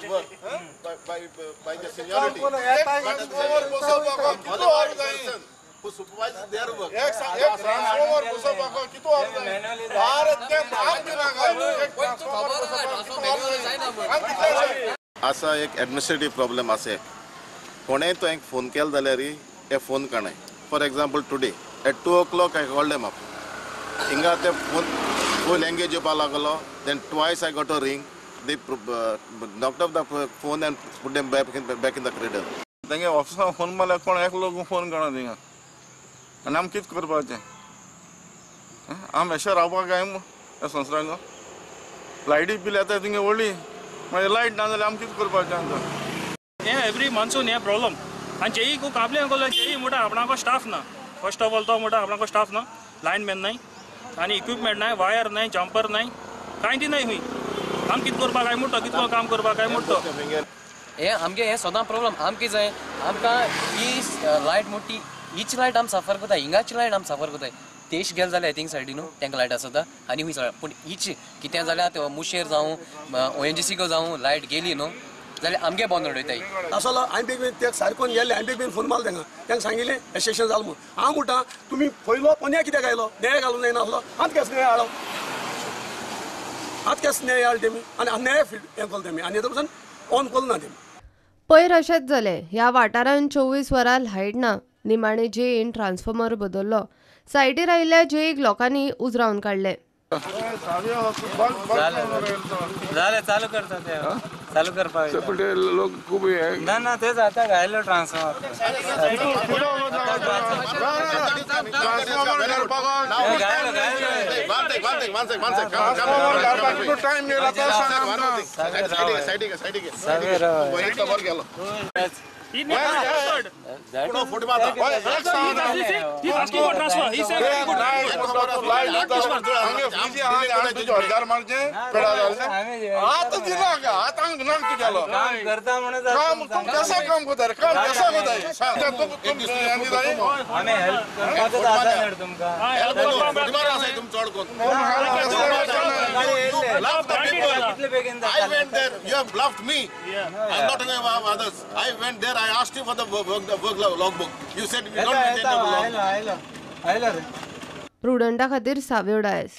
work by the seniority. Who supervises their work. आसा एक administrative problem आसा. कोणेय तो एक फोन केलो जाल्यार हे phone काणाय. For example today at 2 o'clock I called them up. हिंगा ते फोन फूल एंगेज येवपा लागलो. Then twice I got a ring. They knocked off the phone and put them back in the cradle. तेंगे ऑफिसान phone मारल्यार कोण एकलो phone काडना थिंगा. आनी आमी कितें करपाचें? आमी अशें रावपाक काय ह्या संवसारांत? लायटी बिल येता थिंगा व्हडली, मागीर लायट ना जाल्यार आमी कितें करपाचें आतां? हें एवरी मान्सून हें प्रॉब्लम. आनी जेई काबलें कोल्ला जेई म्हणटा आपणाको स्टाफ ना. फर्स्ट ऑफ ऑल तो म्हणटा आपणाको स्टाफ ना, लायनमॅन नाय, आनी इक्विपमेंट नाय, वायर नाय, जंपर नाय, कांय ती नाय. खूंय आमी कितें करपाक काय म्हणटा, कितलो काम करपाक काय म्हणटा. हे आमगे हे सदां प्रॉब्लम. आमकां जाय आमकां ही लायट मोठी हीच लायट आमी साफर करता, हिंगाची लायट आमी साफर करताय. तेश गेले जाल्यार थिंग सायडीन न्हू तांकां लायट आसता आनी हुंय सगळ्या. पूण हीच कितें जाल्यार मुशेर जावं ONGC जावं लायट गेली न्हू जाल्यार आमगे बंद उडयताय. आसलो हांवें बेगीन ते सारकोन गेल्ले, हांवें बेगीन फोन मारलो तांकां, तांकां सांगिल्लें एस्टेशन जालें म्हूण. हांव म्हणटा तुमी पयलो पोन्या कित्याक आयलो, न्याय घालूंक जायना आसलो. आतां केस न्याय हाडलो, आतां केस न्याय हाडलो तेमी आनी न्याय हें केलो तेमी आनी आतां पसून ऑन केलो ना तेमी. पयर अशेंच जालें. ह्या वाठारांत 24 वरां लायट ना. निमाणे जेईन ट्रान्सफॉर्मर बदल्लो. सायटीर आयिल्ल्या जेईक लोकांनी उजरावन काडले. चालू करता ते चालू करपाक लोक खूब ना ना तेच आतां घायलो transformer. He never heard. He's asking for transfer. He said very good. I went there. You have bluffed me. I'm not talking about others. I went there. I asked you for the work logbook. You said you don't maintain the logbook. प्रुडंटा खातीर साव्यो डायस.